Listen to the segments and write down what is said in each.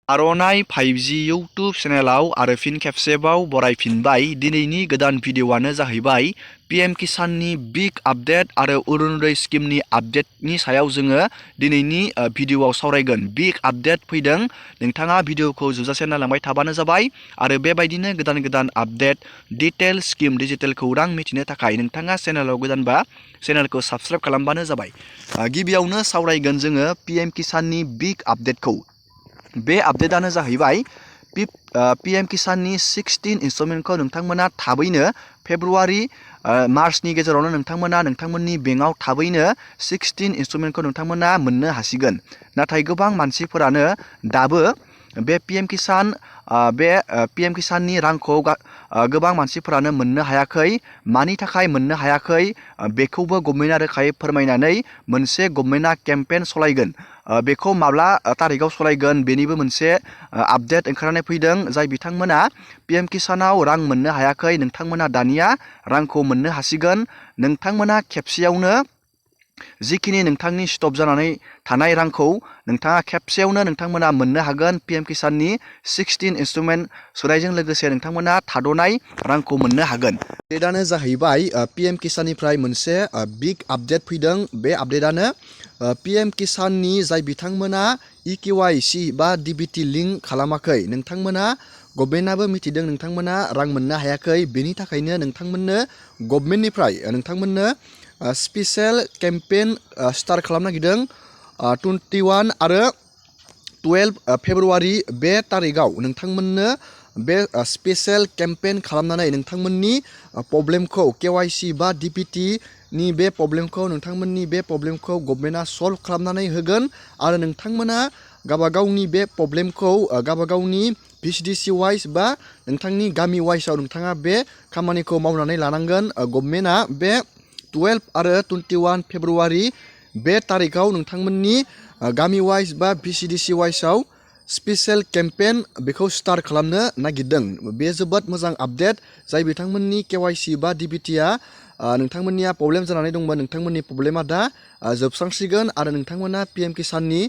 आर'नाइ 5G YouTube चेनेलाव आरो फिन खेबसेबाव बरायफिनबाय। दिनैनि गोदान भिडिअ'आनो जाहैबाय PM किसाननि बिग आपडेट आरो अरुणोदय स्किमनि आपडेटनि सायाव जोङो दिनैनि भिडिअ'आव सावरायगोन। बिग आपडेट फैदों, नोंथाङा भिडिअ'खौ जोबजासे नायलांबाय थाबानो जाबाय आरो बेबायदिनो गोदान गोदान आपडेट, डिटेल स्किम, डिजिटेल खौरां मिथिनो थाखाय नोंथाङा चेनेलाव गोदानबा चेनेलखौ साबस्क्राइब खालामबानो जाबाय। गिबियावनो सावरायगोन जोङो PM किसाननि बिग आपडेटखौ। बे आपडेटानो जाहैबाय PM किसाननि 16 इनस्टलमेन्टखौ नोंथांमोना थाबैनो फेब्रुवारि मार्चनि गेजेरावनो नोंथांमोननि बेंकआव थाबैनो 16 इनस्टलमेन्टखौ नोंथांमोना मोननो हासिगोन। नाथाय गोबां मानसिफोरानो दाबो बे PM किसाननि रांखौ गोबां मानसिफोरानो मोननो हायाखै। मानि थाखाय मोननो हायाखै बेखौबो गभर्नमेन्टआ रोखायै फोरमायनानै मोनसे गभर्नमेन्टआ केम्पेइन सालायगोन। बेखौ माब्ला तारिखआव सालायगोन बेनिबो मोनसे आपडेट ओंखारनानै फैदों। जाय बिथांमोना PM किसानाव रां मोननो हायाखै, नोंथांमोना दानिया रांखौ मोननो हासिगोन। नोंथांमोना खेबसेयावनो जिखिनि नोंथांनि स्टप जानानै थानाय रांखौ नोंथाङा खेबसेयावनो नोंथांमोना मोननो हागोन। PM किसाननि 16 इनस्टलमेन्ट सोनायजों लोगोसे नोंथांमोना थाद'नाय रांखौ मोननो हागोन। आपडेटानो जाहैबाय PM किसाननिफ्राय मोनसे बिग आपडेट फैदों। बे आपडेटानो PM किसाननि जाय बिथांमोना EKYC बा DBT लिंक खालामाखै, नोंथांमोना गभर्नमेन्टआबो मिथिदों नोंथांमोना रां मोननो हायाखै। बेनि थाखायनो नोंथांमोननो गभर्नमेन्टनिफ्राय नोंथांमोननो स्पेसियेल केम्पेइन स्टार्ट खालामनो नागिरदों। 21 आरो 12 फेब्रुवारि बे तारिखआव नोंथांमोननो बे स्पेसियेल केम्पेइन खालामनानै नोंथांमोननि प्रब्लेमखौ KYC बा DBT नि बे प्रब्लेमखौ गभर्नमेन्टआ सल्भ खालामनानै होगोन आरो नोंथांमोना गावबागावनि बे प्रब्लेमखौ गावबागावनि VCDC वाइज बा नोंथांनि गामि वाइजआव नोंथाङा बे खामानिखौ मावनानै लानांगोन। गभर्नमेन्टआ बे 12 आरो 21 फेब्रुवारि बे तारिखआव नोंथांमोननि गामि वाइज बा VCDC वाइजआव स्पेसियेल केम्पेइन बेखौ स्टार्ट खालामनो नागिरदों। बे जोबोद मोजां आपडेट। जाय बिथांमोननि KYC बा DBTआ नोंथांमोननिया प्रब्लेम जानानै दंमोन, नोंथांमोननि प्रब्लेमा दा जोबस्रांसिगोन आरो नोंथांमोना PM किसाननि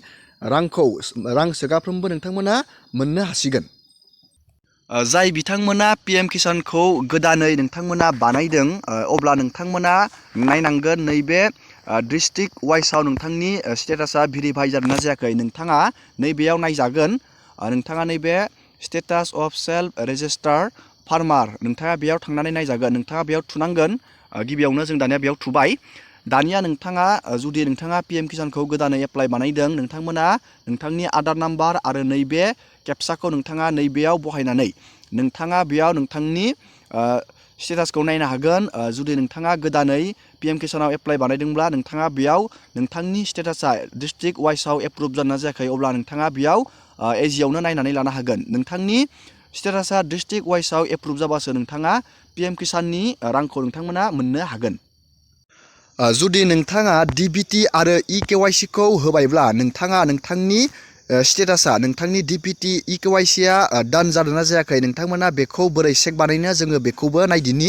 रां सोगाफ्रोमबो नोंथांमोना मोननो हासिगोन। जाय बिथांमोना PM किसानखौ गोदानै नोंथांमोना बानायदों, अब्ला नोंथांमोना नायनांगोन नैबे डिस्ट्रिक्ट वाइजआव नोंथांनि स्टेटासा भेरिफाइ जादोंना जायाखै। नोंथाङा नैबेयाव नायजागोन। नोंथाङा नैबे status of self registrar farmer, नोंथाङा बेयाव थांनानै नायजागोन। नोंथाङा बेयाव थुनांगोन। गिबियावनो जों दानिया बेयाव थुबाय। दानिया नोंथाङा जुदि नोंथाङा PM किसानखौ गोदानै एप्लाइ बानायदों, नोंथांमोना नोंथांनि आधार नाम्बार आरो नैबे केपसाखौ नोंथाङा नैबेयाव बहायनानै नोंथाङा बेयाव नोंथांनि स्टेटासखौ नायनो हागोन। जुदि नोंथाङा गोदानै PM किसानाव एप्लाइ बानायदोंब्ला नोंथाङा बेयाव नोंथांनि स्टेटासा डिस्ट्रिक्ट वाइजआव एप्रुभ जादोंना जायाखै, अब्ला नोंथाङा बेयाव एजियावनो नायनानै लानो हागोन। नोंथांनि स्टेटासा डिस्ट्रिक्ट वाइजआव एप्रुभ जाबासो नोंथाङा PM किसाननि रांखौ नोंथांमोना मोननो हागोन। जुदि नोंथाङा DBT आरो EKYCखौ होबायब्ला नोंथाङा नोंथांनि स्टेटासा, नोंथांनि DBT EKYCआ डान जादोंना जायाखै, नोंथांमोना बेखौ बोरै चेक बानायनो जोङो बेखौबो नायदिनि।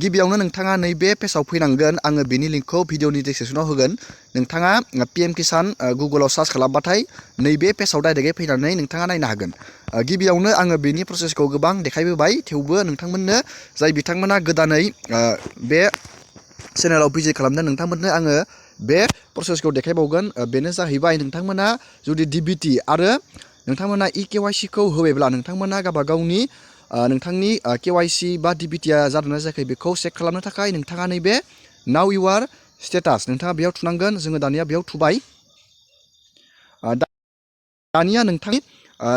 गिबियावनो नोंथाङा नैबे पेजाव फैनांगोन। आङो बेनि लिंकखौ भिडिअनि डिसक्रिपसनाव होगोन। नोंथाङा PM किसान गुगोलाव सार्च खालामबाथाय नैबे पेजाव डाइरेक्टयै फैनानै नोंथाङा नायनो हागोन। गिबियावनो आङो बेनि प्रसेसखौ गोबां देखायबोबाय, थेवबो नोंथांमोननो जाय बिथांमोना गोदानै बे चेनेलाव भिजिट खालामदों नोंथांमोननो आङो बे प्रसेसखौ देखायबावगोन। बेनो जाहैबाय नोंथांमोना जुदि DBT आरो नोंथांमोना EKYCखौ होबायब्ला नोंथांमोना गावबागावनि नोंथांनि KYC बा DBTआ जादोंना जायाखै बेखौ चेक खालामनो थाखाय नोंथाङा नैबे नाउ इउआर स्टेटास, नोंथाङा बेयाव थुनांगोन। जोङो दानिया बेयाव थुबाय। दानिया नोंथांनि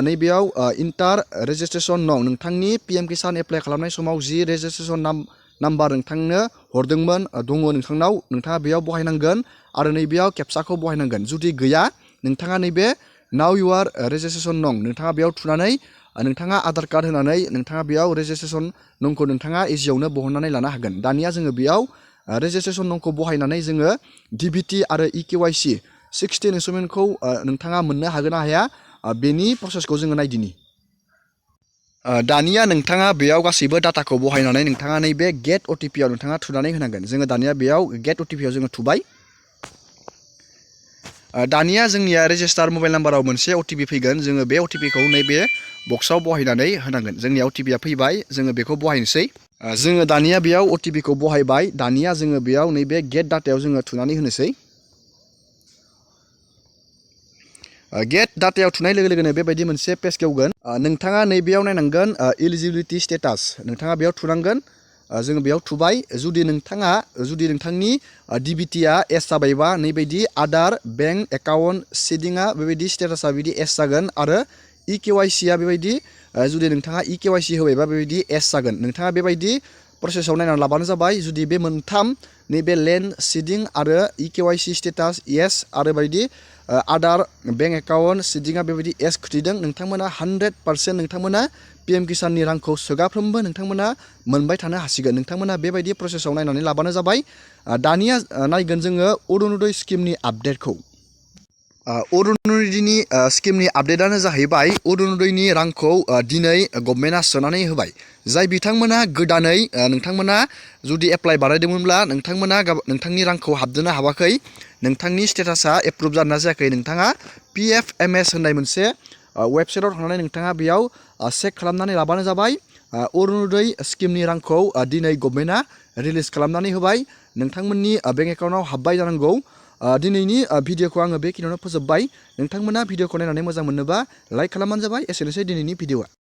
नैबेयाव इन्टार रेजिस्ट्रेसन नं, नोंथांनि PM किसान एप्लाइ खालामनाय समाव जि रेजिस्ट्रेसन नाम्बार नोंथांनो हरदोंमोन दङ नोंथांनाव, नोंथाङा बेयाव बहायनांगोन आरो नैबेयाव केपसाखौ बहायनांगोन। जुदि गैया, नोंथाङा नैबे नाउ इउआर रेजिस्ट्रेसन नं, नोंथाङा बेयाव थुनानै नोंथाङा आधार कार्ड होनानै नोंथाङा बेयाव रेजिस्ट्रेसन नंखौ नोंथाङा इजियावनो बहननानै लानो हागोन। दानिया जोङो बेयाव रेजिस्ट्रेसन नंखौ बहायनानै जोङो DBT आरो EKYC 16 इनस्टलमेन्टखौ नोंथाङा मोननो हागोन ना हाया बेनि प्रसेसखौ जोङो नायदिनि। दानिया नोंथाङा बेयाव गासैबो डाटाखौ बहायनानै नोंथाङा नैबे गेट OTP आव नोंथाङा थुनानै होनांगोन। जोङो दानिया बेयाव गेट OTP आव जोङो थुबाय। दानिया जोंनिया रेजिस्टार मबाइल नाम्बाराव मोनसे अटिपि फैगोन जोङो बे अटिपिखौ नैबे बक्सआव बहायनानै होनांगोन जोंनि अटिपिया फैबाय जोङो बेखौ बहायनोसै जोङो दानिया बेयाव अटिपिखौ बहायबाय दानिया जोङो बेयाव नैबे गेट डाटायाव जोङो थुनानै होनोसै गेट डाटायाव थुनाय लोगो लोगोनो बेबायदि मोनसे पेज गेवगोन नोंथाङा नैबेयाव नायनांगोन इलिजिबिलिटि स्टेटास नोंथाङा बेयाव थुनांगोन जोङो बेयाव थुबाय जुदि नोंथांनि डिबिटिया एस जाबायबा नैबायदि आदार बेंक एकाउन्ट सिडिंआ बेबायदि स्टेटासा बिदि एस जागोन आरो इकेवाइसिया बेबायदि जुदि नोंथाङा इकेवाइसि होबायबा बेबायदि एस जागोन नोंथाङा बेबायदि प्रसेसआव नायनानै लाबानो जाबाय जुदि बे मोनथाम नैबे लेन्ड सिडिं आरो इकेवाइसि स्टेटास येस आरो बायदि आदार बेंक एकाउन्ट सिडिंआ बेबायदि एस खुथिदों नोंथांमोना 100% नोंथांमोना PM किसाननि रांखौ सोगाफ्रोमबो नोंथांमोना मोनबाय थानो हासिगोन नोंथांमोना बेबायदि प्रसेसआव नायनानै लाबानो जाबाय दानिया नायगोन जोङो अरुणोदय स्किमनि आपडेटखौ अरुणोदयनि स्किमनि आपडेटआनो जाहैबाय अरुणोदयनि रांखौ दिनै गभर्नमेन्टआ सोनानै होबाय जाय बिथांमोना गोदानै नोंथांमोना जुदि एप्लाइ बानायदोंमोनब्ला नोंथांमोना नोंथांनि रांखौ हाबदोंना हाबाखै नोंथांनि स्टेटासा एप्रुभ जादोंना जायाखै नोंथाङा PFMS होननाय मोनसे वेबसाइटआव थांनानै नोंथाङा बेयाव चेक खालामनानै लाबानो जाबाय अरुणोदय स्किमनि रांखौ दिनै गभर्नमेन्टआ रिलिज खालामनानै होबाय नोंथांमोननि बेंक एकाउन्टआव हाबबाय जानांगौ दिनैनि भिडिअखौ आङो बेखिनियावनो फोजोबबाय नोंथांमोना भिडिअखौ नायनानै मोजां मोनोबा लाइक खालामबानो जाबाय एसेनोसै दिनैनि भिडिअआ